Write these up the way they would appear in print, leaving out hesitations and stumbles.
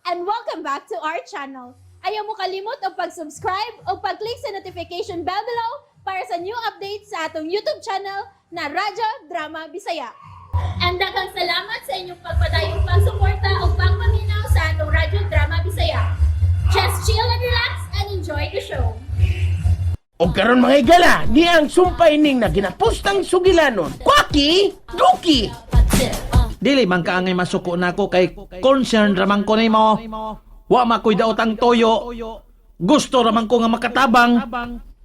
And welcome back to our channel. Ayaw mo kalimot og pag-subscribe o pag-click sa notification bell below para sa new updates sa atong YouTube channel na Radyo Drama Bisaya. And daghang salamat sa inyong pagpadayong pagsuporta o pagpaminaw sa atong Radyo Drama Bisaya. Just chill and relax and enjoy the show. O karon, mga higala, ni ang sumpay ning na ginapustang sugilanon. Kwaki, duki! Dili man kaangay masuko nako kay concern raman ko nimo. Wa makoy daotang toyo. Gusto raman ko nga makatabang.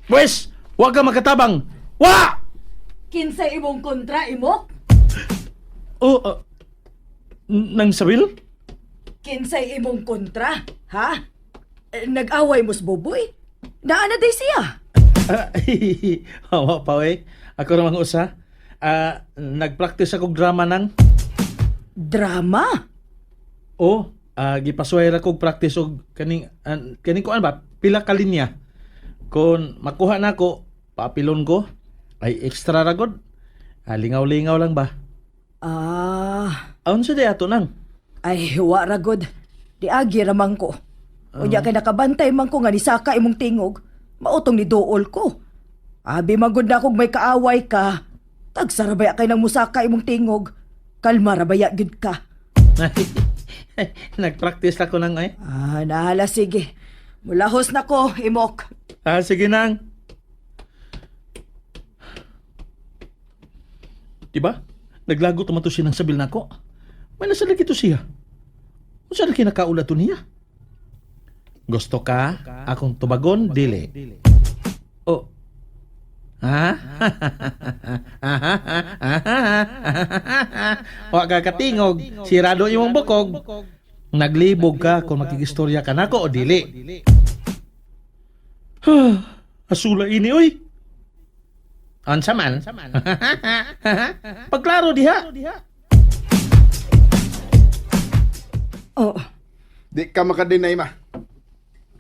Pwes, wa ka makatabang. Wa! Kinsay imong kontra, Imok? Oh, nang sabil? Kinsay imong kontra, ha? Eh, nag-away mo sa Buboy? Naa na day siya. Ah, wa pa we. Ako ramang usa. Ah, nagpractice ako drama nang. Drama? Oh, gipasuway ra kog practice og kaning kuan ba? Pila ka linya. Kung makuha nako, paapilon ko. Ay extra ra gud. Ah, lingaw-lingaw lang ba? Ah, Aon sa di ato nang? Ay, wa ra gud. Di agi ra man ko. Unya kay nakabantay man ko nga nisaka imong tingog. Mautong ni duol ko. Abi man gud na kog may kaaway ka. Tagsa ra baya kay nang musaka imong tingog. Kalma ra baya gyud ka. Nagpractice ako nang eh. Ah, nahala, sige. Mulahos na ko, Imok. Ah, sige nang. Diba? Naglago tumato siya ng sabil nako. May nasa lagi to siya. Unsa lagi nakaula to niya? Gusto ka? Akong tubagon? Dili. Oh. Ha? Wa ka katingog. Sirado imong bukog. Naglibog ka kung makigistorya ka nako o dili. Asula ini oy. Unsa man? Pagklaro diha. Oh, Di ka makadeny, ma.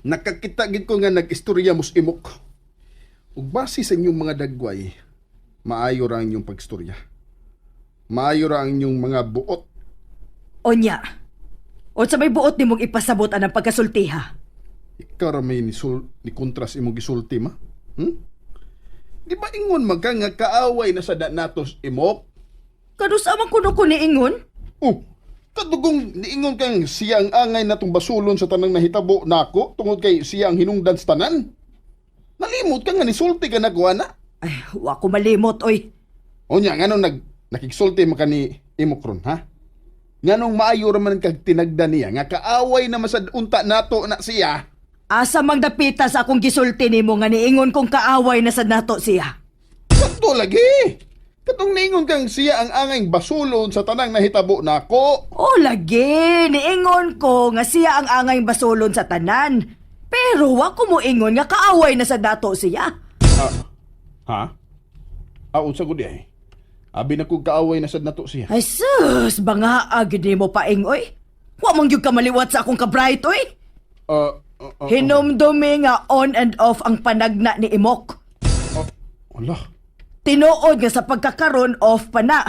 Nakakita gid ko nga nag-istorya mos Imok. Ug base sa inyong mga dagway, maayo ra ang inyong pagstorya. Maayo ra ang inyong mga buot. Onya. Unsa may buot nimong ipasabot anang pagkasultiha? Ikaw ra may ni kontras imong gisulti, ma. Di ba ingon man ka nga kaaway na sa natos Imok? Kanus amang kuno ko niingon? Oh, kadugong niingon kang siya ang angay natong basulon sa tanang nahitabo nako tungod kay siya ang hinungdan sa tanan. Nalimot ka nga nisulti ka nako ana. Ay, wa ko malimot, oy. Unya, nganong nakigsulti man ka ni Imok ron, ha? Nganong maayo ra man kag tinagda niya nga kaaway na masad unta nato na siya. Asa mang dapita sa akong gisulti nimo nga niingon kong kaaway na sad nato siya? Sakto lagi. Katong niingon kang siya ang angay basulon sa tanang nahitabo nako. O lagi, niingon ko nga siya ang angay basulon sa tanan. Pero wa ko moingon nga kaaway na sad nato siya. Ah, ha? Ah, unsa gud ay? Abi na kog kaaway na sad nato siya. Ay sus, banga agid nimo paing oy. Wa man gyud ka maliwat sa akong kabright oy. Ah, ah, ah, Hinumdumi nga on and off ang panagna ni Imok. ah, ala. Tinuod nga sa pagkakaron off pa na.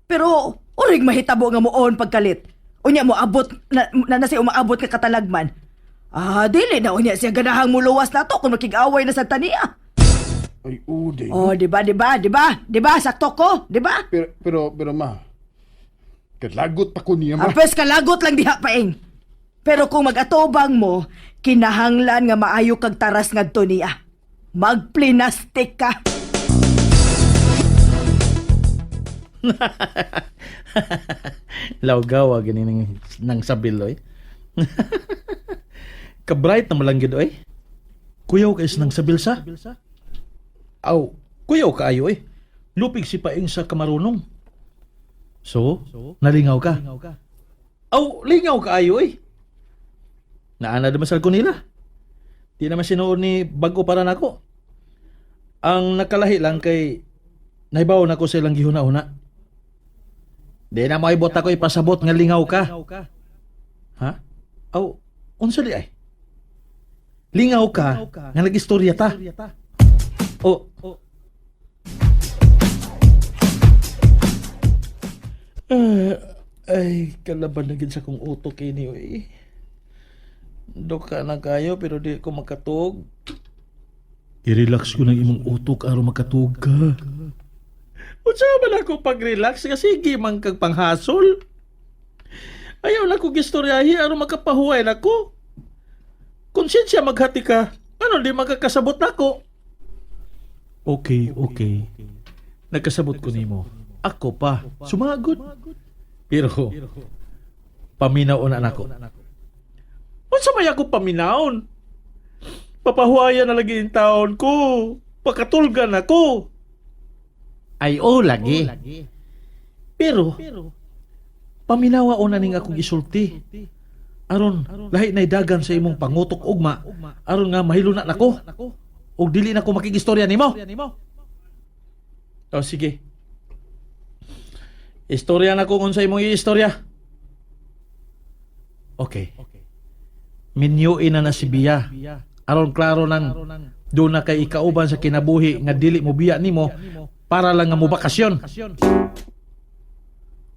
Pero urig mahitabo nga mo on pagkalit. Unya mo abot na, na, na siya umaabot ka katalagman. Ah, dili na unya siya ganahang muluwas nato kung makig-away na sa taniya. Ay, uday. Oh, di ba, di ba, di ba? Di ba sakto ko, di ba? Pero, pero, pero ma, kalagot pa ko niya, ma. Apes kalagot lang diha paing. Pero kung mag-atobang mo, kinahanglan nga maayo kag taras ngadto niya. Magplinastik ka. Lawgaw gani nang sabil oy. Kabright na malang gyud oy. Kuyaw kay nang sabil sa. Aw, kuyaw kaayo oy. Lupig si Paing sa kamarunong. So, nalingaw ka. Aw, lingaw kaayo oy. Naana naman sa ko nila. Di naman sinuod ni bago para nako. Ang nakalahi lang kay nahibaw nako sa ilang gihuna-huna. Di na maibot ako ipasabot nga lingaw ka. Ha? Aw, unsa di ay? Lingaw ka nga nagistorya ta. O, ay, kalaban na gid sa kong utok ini oy. Duka na kayo pero di ko makatug. I-relax ko ng imong utok aron makatug ka. Unsa man ako pag-relax kasi sige man kag panghasol. Ayaw na ko gistoryahi aron makapahuway nako. Konsensya maghati ka. Ano di makakasabot nako? Okay, okay. Nagkasabot ko nimo. Ako pa, sumagod. Pero paminaw na nako. Unsa may ako paminawon? Papahuwayan na lagi in taon ko. Pakatulgan ako. Ay, oh, lagi. Pero, paminawa na ning akong isulti. Aron, lahi na'y dagan sa imong pangutok ugma. Aron nga mahiluna nako. Og dili na ko makigistorya nimo. O sige. Istorya na ko kung sa imong iistorya. Okay. Minyuin na na si Bia. Aron klaro nang doon na kay ikauban sa kinabuhi nga dili mo biya nimo para lang nga mo bakasyon.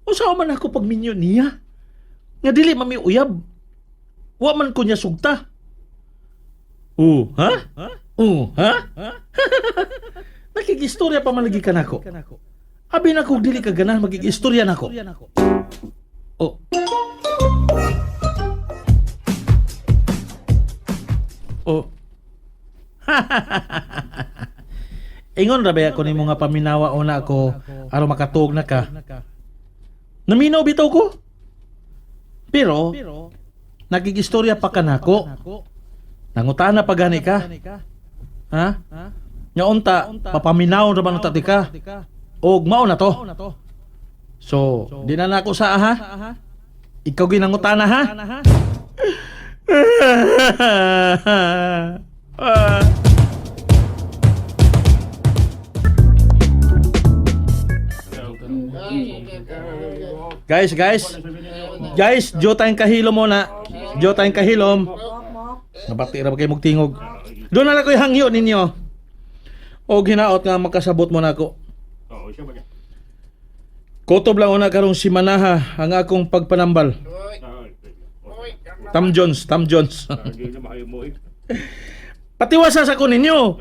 Usa man ako pagminyo niya? Nga dili mami uyab. Wa man ko niya sugta. Oo, ha? Oo, ha? Nakigistorya pa man lagi ka nako. Abi na kog dili ka ganahan magigistorya nako. Oh. Oh. Ingon ra ba ako nimo nga paminawa una ako aron makatuog na ka. Naminaw bitaw ko. Pero nagigistorya pa ka nako. Nangutana pa gani ka. Ha? Nya unta papaminaw ra man unta ti ka. Og mao na to. So, di na nako sa ha. Ikaw ginangutana ha. Guys, guys. Guys, diyo tayong kahilom muna. Diyo tayong kahilom. Nabati ra ba kayo tingog? Doon na lang ko'y hangyo ninyo. O hinaot nga makasabot mo na ako. Kutob lang una karong si Manaha ang akong pagpanambal. Tam Jones, Tam Jones. Patiwasa sa ko ninyo.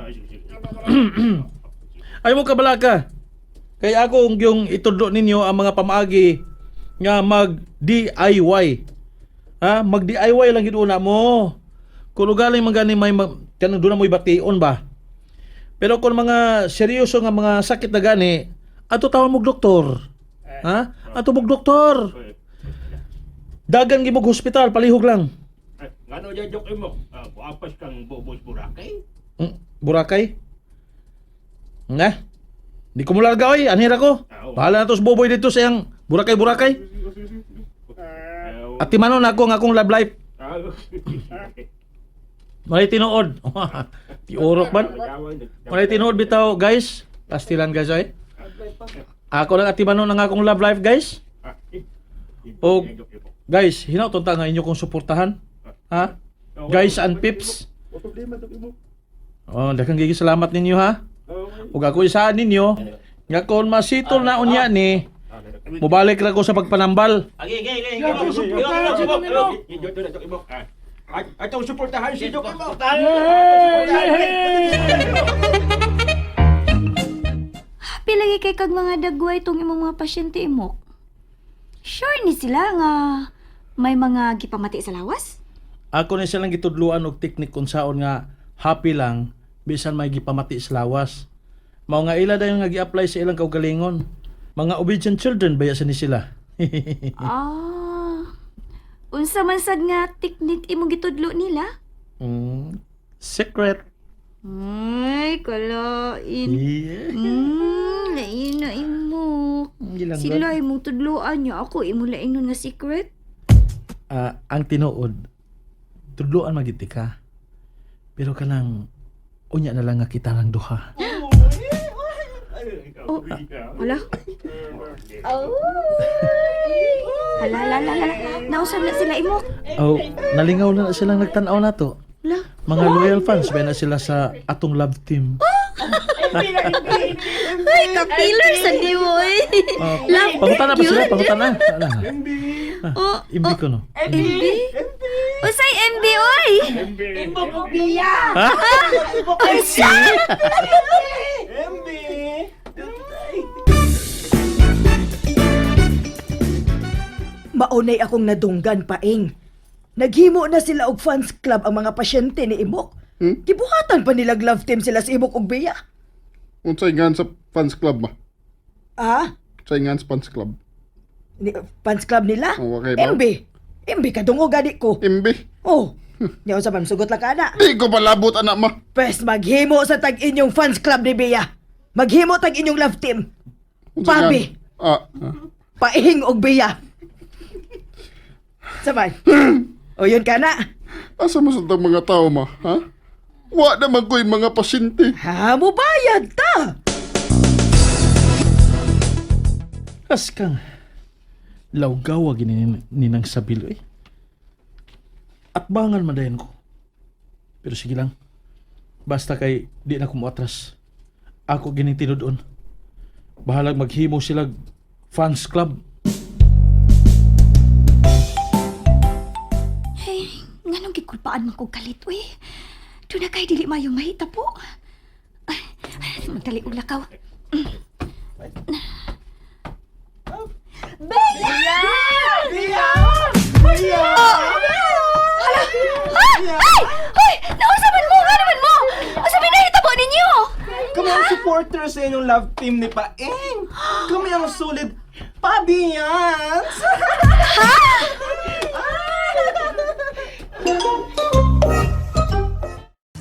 Ay mo kabalaka. Kaya ako ang yung itudlo ninyo ang mga pamaagi nga mag DIY. Ha? Mag DIY lang gid una mo. Kung ugaling man gani may kanang doon na mo'y bation ba. Pero kung mga seryoso nga mga sakit na gani, ato tawag mog doktor. Ha? Ato mog doktor. Dagan gimog hospital palihog lang. Ngano dyan joke mo? Buapas kang bobos Boracay? Boracay? Nga? Di ko mularga oy, anhira ko. Bahala na to sa boboy dito sa iyang Boracay Boracay. At timanon ako ang akong love life. Malay tinuod. Tiurok man. Malay tinuod bitaw, guys. Pastilan guys oy. Ako lang atimanon ang akong love life, guys. O guys, hinaut unta nga inyo kong suportahan. Ha? Guys and pips. Oh, daghang gigi salamat ninyo ha. Ug ako isaan ninyo nga kon masitol na unya ni mobalik ra ko sa pagpanambal. Atong suportahan si Joke mo. Happy lagi kay kag mga dagway tong imong mga pasyente imok. Sure ni sila nga may mga gipamati sa lawas? Ako ni silang gitudluan og teknik kung saon nga happy lang bisan may gipamati sa lawas. Mao nga ila dayon nga gi-apply sa ilang kaugalingon. Mga obedient children baya sa ni sila. Ah. Unsa man sad nga teknik imong gitudlo nila? Secret. Ay, kalain. Yeah. Lain na imo. Gilang Sila imong tudloan niya ako imo lain nun nga secret. Ah, ang tinuod, tudloan magiti ka. Pero kanang unya na lang nga kita lang duha. Oh, wala. Oh. Hala, hala, hala, hala. Nausab na sila imok. Oh, nalingaw na na silang nagtan-aw na to. Hala. Mga loyal fans ba na sila sa atong love team. Ay, kapilar sa di mo eh. Oh, Love pangutana pa team sila, yun. pangutana. Ala. Oh, Imbi ko no. MB? Usay MB oy! Ha? Maunay akong nadunggan, Paing. Naghimo na sila og fans club ang mga pasyente ni Imok. Gibuhatan pa nilag love team sila sa Imok ug Bea. Unsay ngan sa fans club ma? Ah, Unsay ngan sa fans club? ni, fans club nila? Oh, okay ba? MB. MB kadungo gani ko. MB. Oh, niya unsa man sugot lang ka na. Di ko palabot anak ma. Pwes maghimo sa tag inyong fans club ni Bea. Maghimo tag inyong love team. Unsay ngan? Pabi. Ah, ah. Paing og Bea. Sabay. O yun ka na. Asa mo sa tang mga tao ma, ha? Wa naman ko'y mga pasyente. Ha, mo bayad ta. As kang lawgawa gini ninang sabil eh. At bangan madayan ko. Pero sige lang. Basta kay di na ko moatras. Ako gining tinud-on. Bahalag maghimo sila fans club. Hey, nganong gikulpaan man kog kalit uy? Doon na kay dili mayo mahita po. Ay, ay, magdali og lakaw. Bea! Bea! Bea! Hala! Ha? Ay! Hoy! Nausa man mo! Nga naman mo! Asa may nahitabo ninyo? Kami ang supporters sa inyong love team ni Paeng. Kami ang solid Pabiyans!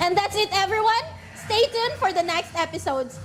And that's it, everyone. Stay tuned for the next episodes.